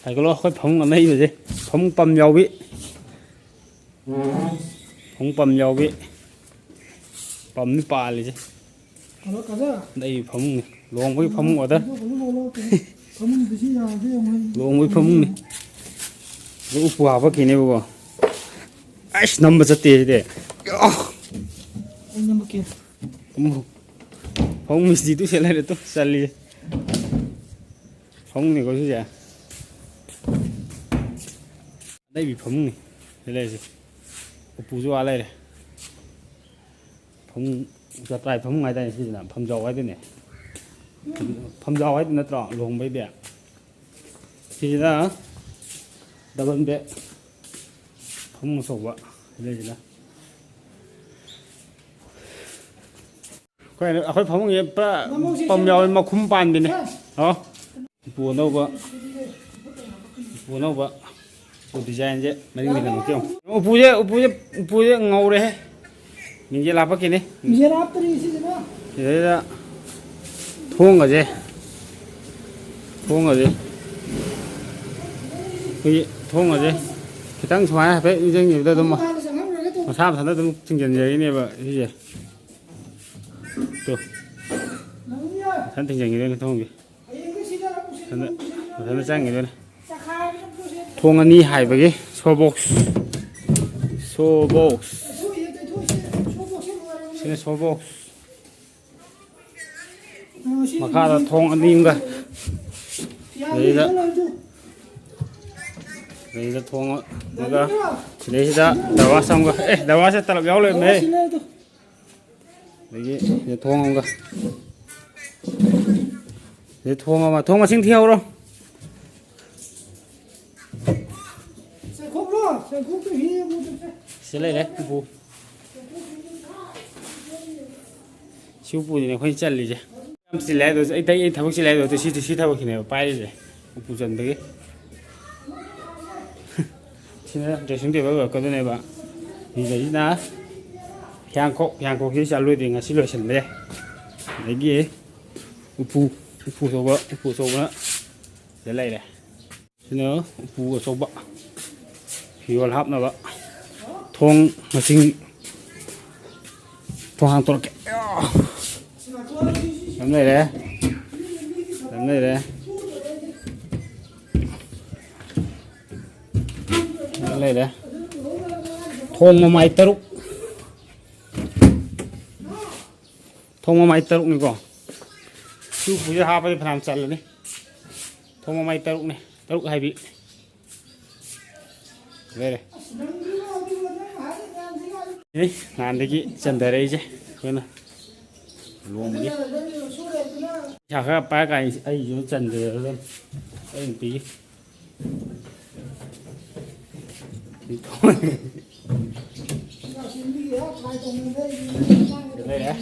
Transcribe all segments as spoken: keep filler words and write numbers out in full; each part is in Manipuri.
ꯍꯥꯏꯒꯠꯂꯣ, ꯑꯩꯈꯣꯏ ꯐꯃꯨꯡ ꯑꯅꯩꯕꯁꯦ꯫ ꯐꯃꯨꯡ ꯄꯝ ꯌꯥꯎꯕꯤ꯫ ꯐꯃꯨꯡ ꯄꯝ ꯌꯥꯎꯕꯤ꯫ ꯄꯝꯅꯤ ꯄꯥꯜꯂꯤꯁꯦ꯫ ꯍꯜꯂꯣ, ꯀꯥꯖꯥ꯫ ꯑꯅꯩꯕꯤ ꯐꯃꯨꯡꯅꯤ꯫ ꯂꯨꯍꯣꯡꯕꯒꯤ ꯐꯃꯨꯡ order꯫ ꯐꯃꯨꯡꯗꯨꯁꯨ ꯌꯥꯗꯦ, ꯌꯦꯡꯉꯣ꯫ ꯂꯨꯍꯣꯡꯕꯒꯤ ꯐꯃꯨꯡꯅꯤ꯫ ꯑꯗꯨ ꯎꯄꯨ ꯍꯥꯞꯄꯛꯈꯤꯅꯦꯕꯀꯣ꯫ ꯑꯩꯁ, ꯅꯝꯕ ꯆꯠꯇꯦ ꯁꯤꯗꯤ꯫ ꯑꯩ ꯅꯝꯃꯛꯀꯦ꯫ ꯐꯃꯨꯡ ꯃꯤꯁꯇ꯭ꯔꯤ ꯇꯨ ꯁꯦꯠ ꯂꯩꯔꯦ ꯇꯨ, ꯆꯜꯂꯤꯌꯦ꯫ ꯐꯃꯨꯡꯅꯤꯀꯣ ꯁꯤꯁꯦ꯫ ꯑꯅꯩꯕꯤ ꯐꯃꯨꯡꯅꯤ ꯁꯤ ꯂꯩꯔꯤꯁꯦ꯫ ꯎꯄꯨꯁꯨ ꯑꯥ ꯂꯩꯔꯦ꯫ ꯐꯃꯨꯡ, ꯆꯇꯥꯏ ꯐꯃꯨꯡ ꯍꯥꯏꯇꯥꯔꯦ ꯁꯤꯁꯤꯅ, ꯐꯝꯖꯥꯎ ꯍꯥꯏꯗꯣꯏꯅꯦ꯫ ꯐꯝꯖꯥꯎ ꯍꯥꯏꯗꯣꯏ ꯅꯠꯇ꯭ꯔꯣ ꯂꯨꯍꯣꯡꯕꯩꯗꯤ? ꯁꯤꯁꯤꯅ double bed ꯐꯃꯨꯡ ꯑꯆꯧꯕ ꯁꯤꯗꯩꯁꯤꯅ꯫ ꯑꯩꯈꯣꯏ, ꯑꯩꯈꯣꯏ ꯐꯃꯨꯡꯁꯦ ꯄꯨꯔꯥ ꯄꯝ ꯌꯥꯎꯋꯦ, ꯃꯈꯨꯝ ꯄꯥꯟꯕꯤꯅꯦ꯫ ꯑꯣ, ꯎꯄꯨ ꯑꯅꯧꯕ, ꯎꯄꯨ ꯑꯅꯧꯕ, ꯎꯄꯨ designꯁꯦ ꯃꯅꯤꯡꯒꯤ ꯅꯃꯛꯀꯤ ꯌꯦꯡꯉꯨ꯫ ꯎꯄꯨꯁꯦ, ꯎꯄꯨꯁꯦ, ꯎꯄꯨꯁꯦ ꯉꯧꯔꯦꯍꯦ꯫ ꯃꯤꯡꯁꯦꯜ ꯍꯥꯞꯄꯛꯈꯤꯅꯤ꯫ ꯃꯤꯡꯁꯦꯜ ꯍꯥꯞꯇ꯭ꯔꯤ ꯁꯤꯁꯤꯅ꯫ ꯁꯤꯗꯩꯗ ꯊꯣꯡꯒꯁꯦ, ꯊꯣꯡꯒꯁꯦ, ꯑꯩꯈꯣꯏꯒꯤ ꯊꯣꯡꯒꯁꯦ ꯈꯤꯇꯪ ꯁꯨꯃꯥꯏꯅ ꯍꯥꯏꯐꯦꯠ ꯅꯤꯡꯁꯤꯡꯈꯤꯕꯗ ꯑꯗꯨꯝ ꯍꯥꯟꯅ ꯆꯪꯍꯟꯈ꯭ꯔꯒꯦ ꯇꯧꯕ꯫ ꯃꯁꯥ ꯃꯊꯟꯇ ꯑꯗꯨꯝ ꯊꯤꯡꯖꯤꯟꯖꯈꯤꯅꯦꯕ ꯁꯤꯁꯦ꯫ ꯇꯨ꯫ ꯃꯊꯟ ꯊꯤꯡꯖꯤꯟꯈꯤꯗꯣꯏꯅꯦ ꯊꯣꯡꯁꯦ꯫ ꯃꯊꯟꯇ, ꯃꯊꯟꯇ ꯆꯪꯈꯤꯗꯣꯏꯅꯦ꯫ ꯊꯣꯡ ꯑꯅꯤ ꯍꯥꯏꯕꯒꯤ show box꯫ Show box꯫ ꯁꯤꯅ show box꯫ ꯃꯈꯥꯗ ꯊꯣꯡ ꯑꯅꯤ ꯑꯃꯒ꯫ ꯑꯗꯩꯗ, ꯑꯗꯩꯗ ꯊꯣꯡ ꯑꯃꯒ꯫ ꯁꯤꯗꯩꯁꯤꯗ ꯗꯔꯋꯥꯖ ꯑꯃꯒ꯫ ꯑꯦ, ꯗꯔꯋꯥꯖ ꯇꯂꯞ ꯌꯥꯎ ꯂꯩꯔꯝꯃꯦ꯫ ꯑꯗꯒꯤ ꯁꯤꯗ ꯊꯣꯡ ꯑꯃꯒ꯫ ꯁꯤꯗ ꯊꯣꯡ ꯑꯃ꯫ ꯊꯣꯡ ꯃꯁꯤꯡ ꯊꯤꯍꯧꯔꯣ꯫ ꯆꯥꯛꯈꯨꯝꯂꯣ? ꯆꯥꯛꯈꯨꯝꯗꯣ ꯍꯦꯛ ꯌꯦꯡꯉꯨꯗꯅ꯫ ꯁꯤꯗ ꯂꯩꯔꯦ ꯎꯄꯨ꯫ ꯁꯤ ꯎꯄꯨꯁꯤꯅꯦ ꯑꯩꯈꯣꯏꯅ ꯆꯜꯂꯤꯁꯦ꯫ ꯌꯥꯝ ꯆꯤꯜꯂꯦ ꯍꯥꯏꯗꯣ, ꯑꯩ, ꯑꯩ ꯊꯕꯛ ꯆꯤꯜꯂꯦ ꯍꯥꯏꯗꯣ, ꯁꯤ, ꯁꯤ ꯊꯕꯛꯁꯤꯅꯦꯕ ꯄꯥꯏꯔꯤꯁꯦ, ꯎꯄꯨ ꯆꯟꯕꯒꯤ꯫ ꯁꯤꯅ dressing table ꯑꯣꯏꯔꯛꯀꯗꯣꯏꯅꯦꯕ꯫ ꯁꯤꯗꯩꯁꯤꯅ ꯐꯤꯌꯥꯡꯈꯣꯛ, ꯐꯤꯌꯥꯡꯈꯣꯛꯁꯤ ꯆꯜꯂꯣꯏꯗ꯭ꯔꯤ, ꯉꯁꯤ ꯂꯣꯏꯁꯤꯟꯕ ꯌꯥꯏ꯫ ꯑꯗꯒꯤ ꯎꯄꯨ, ꯎꯄꯨ ꯑꯆꯧꯕ, ꯎꯄꯨ ꯑꯆꯧꯕꯅ ꯁꯤꯗ ꯂꯩꯔꯦ꯫ ꯁꯤꯅ ꯎꯄꯨ ꯑꯆꯧꯕ, ꯐꯤꯔꯣꯜ ꯍꯥꯞꯅꯕ꯫ ꯊꯣꯡ ꯃꯁꯤꯡ, ꯊꯣꯡ ꯍꯥꯡꯇꯣꯔꯛꯀꯦ꯫ ꯌꯥꯝ ꯂꯩꯔꯦ, ꯌꯥꯝ ꯂꯩꯔꯦ, ꯌꯥꯝ ꯂꯩꯔꯦ꯫ ꯊꯣꯡ ꯃꯃꯥꯏ ꯇꯔꯨꯛ, ꯊꯣꯡ ꯃꯃꯥꯏ ꯇꯔꯨꯛꯅꯤꯀꯣ꯫ ꯁꯤ ꯎꯄꯨꯁꯦ ꯍꯥꯞꯄꯗꯤ ꯐꯅꯌꯥꯝ ꯆꯜꯂꯅꯤ꯫ ꯊꯣꯡ ꯃꯃꯥꯏ ꯇꯔꯨꯛꯅꯦ, ꯇꯔꯨꯛ ꯍꯥꯏꯕꯤ꯫ ꯂꯩꯔꯦ꯫ ꯑꯦ, ꯅꯍꯥꯟꯗꯒꯤ ꯆꯟꯊꯔꯛꯏꯁꯦ ꯑꯩꯈꯣꯏꯅ ꯂꯨꯍꯣꯡꯕꯒꯤ꯫ ꯄꯩꯁꯥ ꯈꯔ ꯄꯥꯏꯔ ꯀꯥꯟꯗ ꯑꯩꯁꯨ ꯆꯟꯖꯔꯗꯝꯅꯤ꯫ ꯑꯩ ꯅꯨꯄꯤꯒꯤ꯫ ꯂꯩꯔꯦ꯫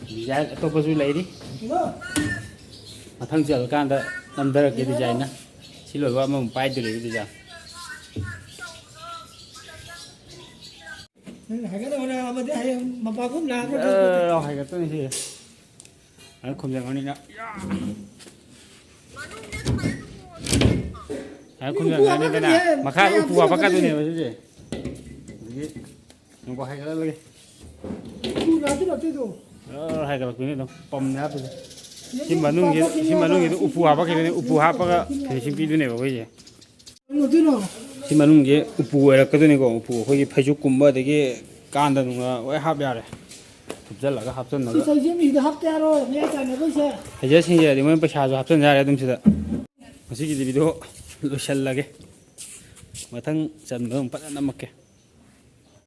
ꯗꯤꯖꯥꯏꯟ ꯑꯇꯣꯞꯄꯁꯨ ꯂꯩꯔꯤ꯫ ꯃꯊꯪ ꯆꯠꯂꯀꯥꯟꯗ ꯅꯝꯊꯔꯛꯀꯦ ꯗꯤꯖꯥꯏꯟꯅ꯫ ꯁꯤ ꯂꯣꯏꯕ ꯑꯃꯃꯨꯛ ꯄꯥꯏꯗꯣꯔꯤꯕ ꯗꯤꯖꯥꯏꯟ꯫ ꯅꯪ ꯍꯥꯏꯒꯠꯅꯕ ꯍꯣꯠꯅꯕꯗꯤ ꯍꯌꯦꯡ ꯃꯄꯥꯟ ꯀꯨꯝ ꯂꯥꯛꯑꯒ ꯑꯦ, ꯍꯥꯏꯒꯠꯇꯣꯏꯅꯤ ꯁꯤ꯫ ꯑꯗꯨ ꯈꯨꯝꯖꯪꯉꯅꯤꯅ꯫ ꯑꯗꯨ ꯈꯨꯝꯖꯪꯉꯅꯤꯗꯅ꯫ ꯃꯈꯥꯗ ꯎꯄꯨ ꯍꯥꯄꯛꯀꯗꯣꯏꯅꯦꯕ ꯁꯤꯁꯦ꯫ ꯑꯗꯒꯤ ꯉꯥꯏꯈꯣ, ꯍꯥꯏꯒꯠꯍꯜꯂꯒꯦ꯫ ꯎꯄꯨ ꯂꯥꯛꯇꯤ ꯂꯥꯛꯇꯦꯗꯣ꯫ ꯑ, ꯍꯥꯏꯒꯠꯂꯛꯇꯣꯏꯅꯦ ꯑꯗꯨꯝ꯫ ꯄꯝꯅꯦ ꯍꯥꯞꯇꯣꯏꯁꯦ꯫ ꯁꯤ ꯃꯅꯨꯡꯁꯤ, ꯁꯤ ꯃꯅꯨꯡꯁꯤꯗ ꯎꯄꯨ ꯍꯥꯞꯄꯛꯈꯤꯗꯣꯏꯅꯦ꯫ ꯎꯄꯨ ꯍꯥꯞꯄꯒ finishing ꯄꯤꯗꯣꯏꯅꯦꯕ ꯑꯩꯈꯣꯏꯁꯦ꯫ ꯀꯩꯅꯣ ꯇꯧꯔꯤꯅꯣ? ꯁꯤ ꯃꯅꯨꯡꯁꯦ ꯎꯄꯨ ꯑꯣꯏꯔꯛꯀꯗꯣꯏꯅꯤꯀꯣ꯫ ꯎꯄꯨ ꯑꯩꯈꯣꯏꯒꯤ ꯐꯩꯖꯨꯞꯀꯨꯝꯕ ꯑꯗꯒꯤ ꯀꯥꯟꯗ ꯅꯨꯡꯗ ꯂꯣꯏ ꯍꯥꯞ ꯌꯥꯔꯦ꯫ ꯊꯨꯞꯆꯜꯂꯒ ꯁꯤ ꯍꯥꯞꯆꯟꯅꯕ꯫ ꯆꯩꯁꯦ ꯃꯤꯗ ꯍꯥꯞꯇ ꯌꯥꯔꯣꯏ, ꯃꯌꯥꯏ ꯆꯥꯟꯅꯕꯩꯁꯦ꯫ ꯐꯩꯖꯨꯞꯁꯤꯡꯁꯦ ꯑꯗꯩ ꯃꯣꯏ ꯄꯩꯁꯥꯁꯨ ꯍꯥꯞꯆꯟ ꯌꯥꯔꯦ ꯑꯗꯨꯝ ꯁꯤꯗ꯫ ꯉꯁꯤꯒꯤꯗꯤ video ꯂꯣꯏꯁꯜꯂꯒꯦ꯫ ꯃꯊꯪ ꯆꯟꯕꯗ ꯑꯃꯨꯛ ꯐꯖꯅ ꯅꯝꯃꯛꯀꯦ꯫